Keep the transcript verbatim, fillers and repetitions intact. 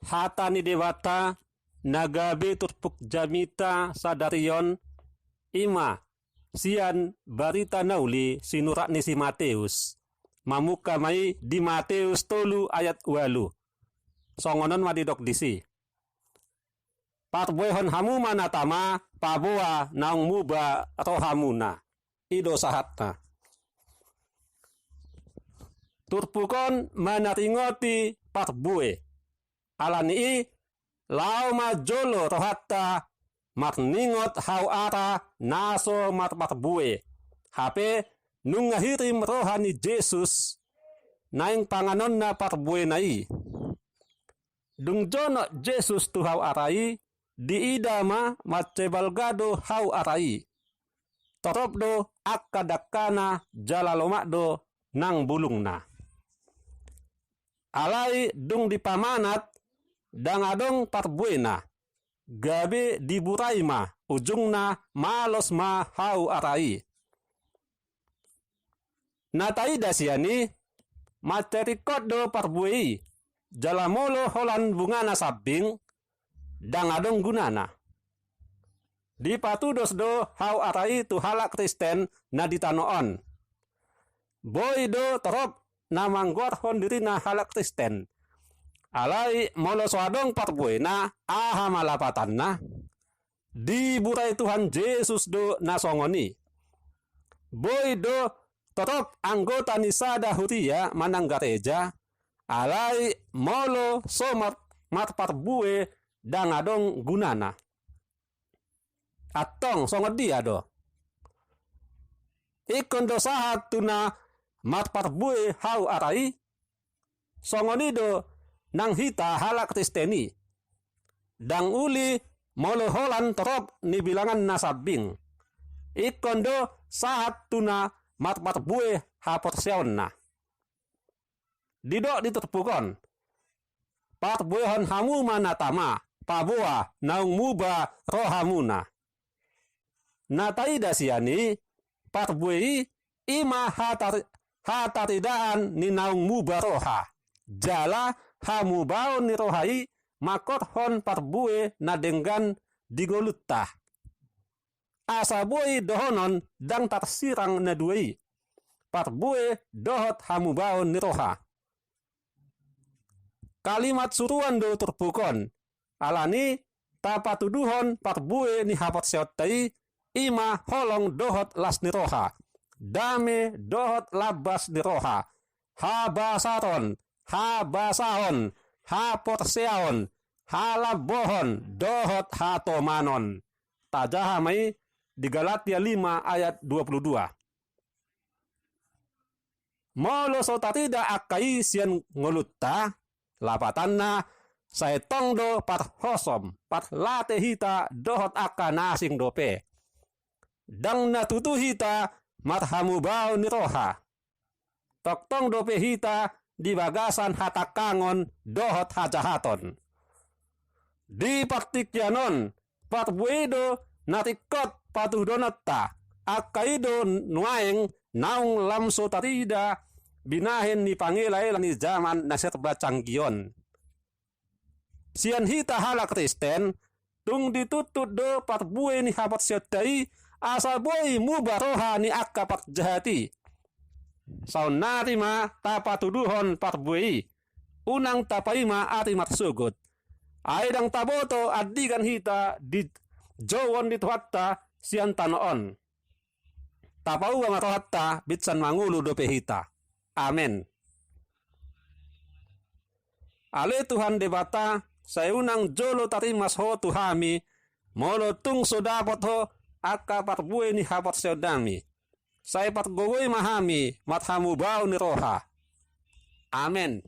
Hata ni Debata na gabe turpuk jamita sadari on, i ma sian Barita Na Uli sinurat ni si Mateus. Mamungka ma i di Mateus tolu ayat ualu. Songon on ma didok disi: Parbuehon hamu ma na tama, paboa naung muba rohamuna. I do sahatna. Turpuk on manaringoti parbue. Ala ni i, laho ma jolo rohanta marningot hau ara na so marparbue. Hape nunga hirim roha ni Jesus naeng panganonna parbuena i. Dung jonok Jesus tu hau ara i, diida ma mansai balga do hau ara i. Torop do angka dangkana jala lomak do nang bulungna. Alai dung dipamanat, ndang adong parbuena, gabe diburai ma, ujungna malos ma hau ara i. Na taida sian i, mansai ringkot do parbue i, jala molo holan bungana sambing, ndang adong gunana. Dipatudos do hau ara i tu halak Kristen na di tano on. Boi do torop na manggoarhon dirina halak Kristen. Alai molo so adong parbuena, aha ma lapatanna? Diburai Tuhan Jesus do na songon i. Boi do torop anggota ni sada huria manang gareja, alai molo so mar-, marparbue, ndang adong gunana. Antong songon dia do? Ingkon do sahat tu na marparbue hau ara i? Songon i do nang hita halak Kristen i. Ndang uli molo holan torop ni bilanganna sambing. Ingkon do sahat tu na marparbue haporseaonna. Didok di turpuk on: Parbuehon hamu ma na tama, paboa naung muba rohamuna. Na taida sian i, parbue i, i ma hatar-, hataridaan ni naung muba roha. Jala hamubaon ni roha i mangkorhon parbue na denggan di ngolunta. Asa boi dohonon ndang tarsirang na dua i, parbue dohot hamubaon ni roha. Kalimat suruan do turpuk on, ala ni tapatuduhon parbue ni haporseaonta i, i ma holong dohot las ni roha, dame dohot lambas ni roha, habasaron, habasaon, haporseaon, halambohon, dohot hatomanon. Tajaha ma i di Galatia lima ayat dua puluh dua. Molo so tarida angka i sian ngolunta, lapatanna, sai tong do parhosom, parlate hita dohot angka na asing dope. Ndang na tutu hita marhamubaon ni roha. Tongtong dope hita di bagasan hatangkangon dohot hajahaton. Di partingkian on, parbue i do na ringkot patuduhononta, angka i do nuaeng naung lam so tarida binahen ni pangelaela ni jaman na serba canggih on. Sian hita halak Kristen, tung dituntut do parbue ni haporseaonta i, asa boi muba roha ni angka parjahat i. Saonnari ma tapatuduhon parbue i, unang tapaima ari marsogot. Ai ndang taboto andigan hita dijouhon ni Tuhanta sian tano on. Tapauba ma rohanta, binsan mangolu dope hita. Amen. Ale Tuhan Debata, sai unang jolo tarimas Ho tu hami, molo tung so dapot Ho angka parbue ni haporseaonnami. Sai pargogoi ma hami marhamubaon ni roha. Amen.